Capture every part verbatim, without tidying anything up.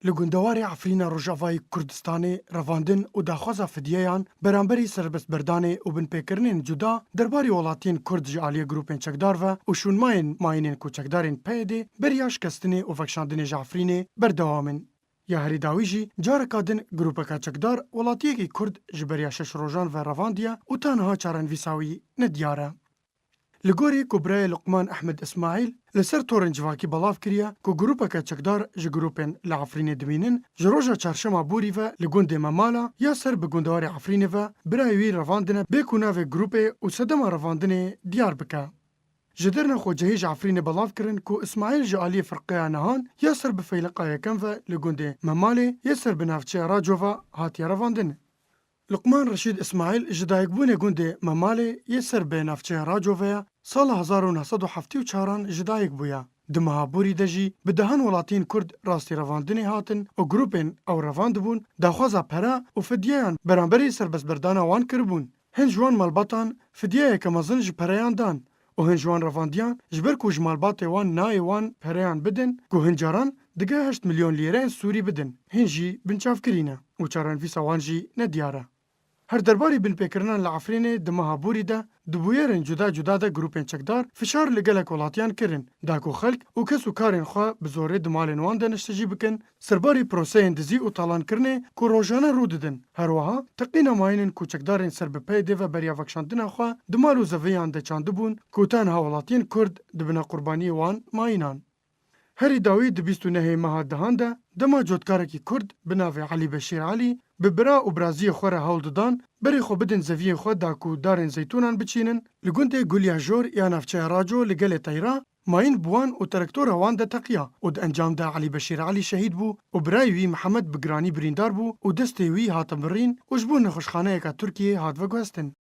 Li gundewarê Efrîna Rojavayê Kurdistanê revandin û daxwaza fidyeyan beramberî serbestberdanê û binpêkirinên cuda derbarî welatiyên Kurd ji aliyê grûpên çekdar ve û şûnmayên mayînên ku çekdarên P Y D'ê beriya şikestinê û vekişandinê ji Efrînê berdewam in. Ya herî dawî jî careka din grûpeke çekdar welatiyekî Kurd ji beriya şeş rojan ve revandiye û ta niha çarenivîsa wî nediyar e. Li gorî ku birayê Luqman Ehmed Îsmaîl li ser torên civakî belav kiriye ku grûpeke çekdar ji grûpên li Efrînê dimînin, ji roja çarşema borî ve li gundê Memala ya ser bi gundewarê Efrînê ve birayê wî revandine bê ku navê grûpê û sedema revandinê diyar bike. Ji derna xwecihî ji Efrînê belav kirin ku Îsmaîl ji aliyê firqeya Nihan ya ser bi feyliqa yekem ve li gundê Memalê yê ser bi navçeya Raco ve hatiye revandin. Luqman Reşîd Îsmaîl ji dayikbûnê gundê Memalê yê ser bi navçeya Raco ve ye, sala hezar û neh sed û heftê û çaran ji dayik bûye. Di meha borî de jî bi dehan welatiyên Kurd rastî revandinê hatin û grûpên ew revandibûn daxwaza pere û fidyeyan beramberî serbestberdana wan kiribûn. Hin ji wan malbatan fidyeyeke mezin ji pereyan dan û hin ji wan revandiyan ji ber ku ji malbatê wan nayê wan pereyan bidin, ku hin caran digehe heşt milyon lîreyên Sûrî bidin, hin jî binçavkirî ne û çarenivîsa wan jî nediyar e. Her derbarî binpêkirinan li Efrînê di meha borî de di bûyerên cuda cuda de grûpên çekdar fişar li gelek welatiyan kirin, da ku xelk û kes û karên xwe bi zorê di malên wan de niştecî bikin, serbarî proseyên dizî û talankirinê ku rojane rû didin. Her wiha teqîna mayînên ku çekdarên ser bi P Y D'ê ve beriya vekişandina xwe di mal û zeviyan de çandibûn, ku ta niha welatiyên Kurd dibine qurbaniyê wan mayînan. Herî dawî di bîst û nehê meha dehan de dema cotkarekî Kurd bi navê Elî Beşîr Elî bi bira û biraziyê xwe re hewl didan berê xwe bidin zeviyê xwe da ku darên zeytûnan biçînin, li gundê Gulya Jor ya navçeya Raco li gelê Teyra mayîn bi wan û terektora wan de teqiya û di encam de Elî Beşîr Elî şehîd bû û birayê wî Mihemed bi giranî birîndar bû û destê wî hate birîn û ji bo nexweşxaneyeka Tirkiyê hat veguhestin.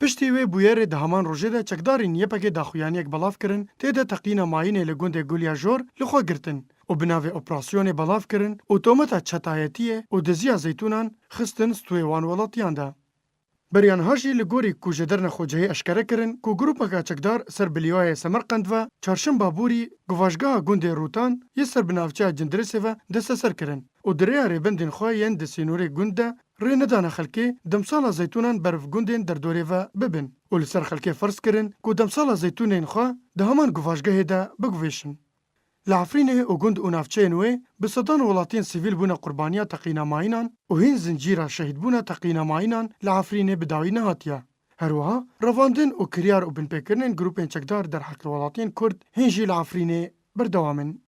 Piştî wê bûyerê di heman rojê de çekdarên Y P G daxuyaniyek belav kirin, tê de teqîna mayînê li gundê Gulya Jor li xwe girtin û bi navê operasyonê belav kirin û tometa çetayetiyê û diziya zeytûnan xistin stûyê wan welatiyan de. Beriya niha jî li gorî ku ji derna xwecihî eşkere kirin ku grûpeke çekdar ser bi lîwayê Semerqend ve çarşemba borî guvaşgeha gundê Rûtan yê ser bi navçeya Cindirêsê ve desteser kirin û di rêya rêbendên xwe yên di sînorê gund de rê nedane xelkê demsala zeytûnan ber bi gundên derdorê ve bibin û li ser xelkê ferz kirin ku demsala zeytûnên xwe di heman guvaşgehê de biguvêşin. Li Efrînê û gund û navçeyên wê bi sedan welatiyên sivîl bûne qurbaniya teqîna mayînan û hîn zincîra şehîdbûna teqîna mayînan li Efrînê bi dawî nehatiye. Her wiha revandin û kiryar û binpêkirinên grûpên çekdar derheq li welatiyên Kurd hîn jî li Efrînê berdewam in.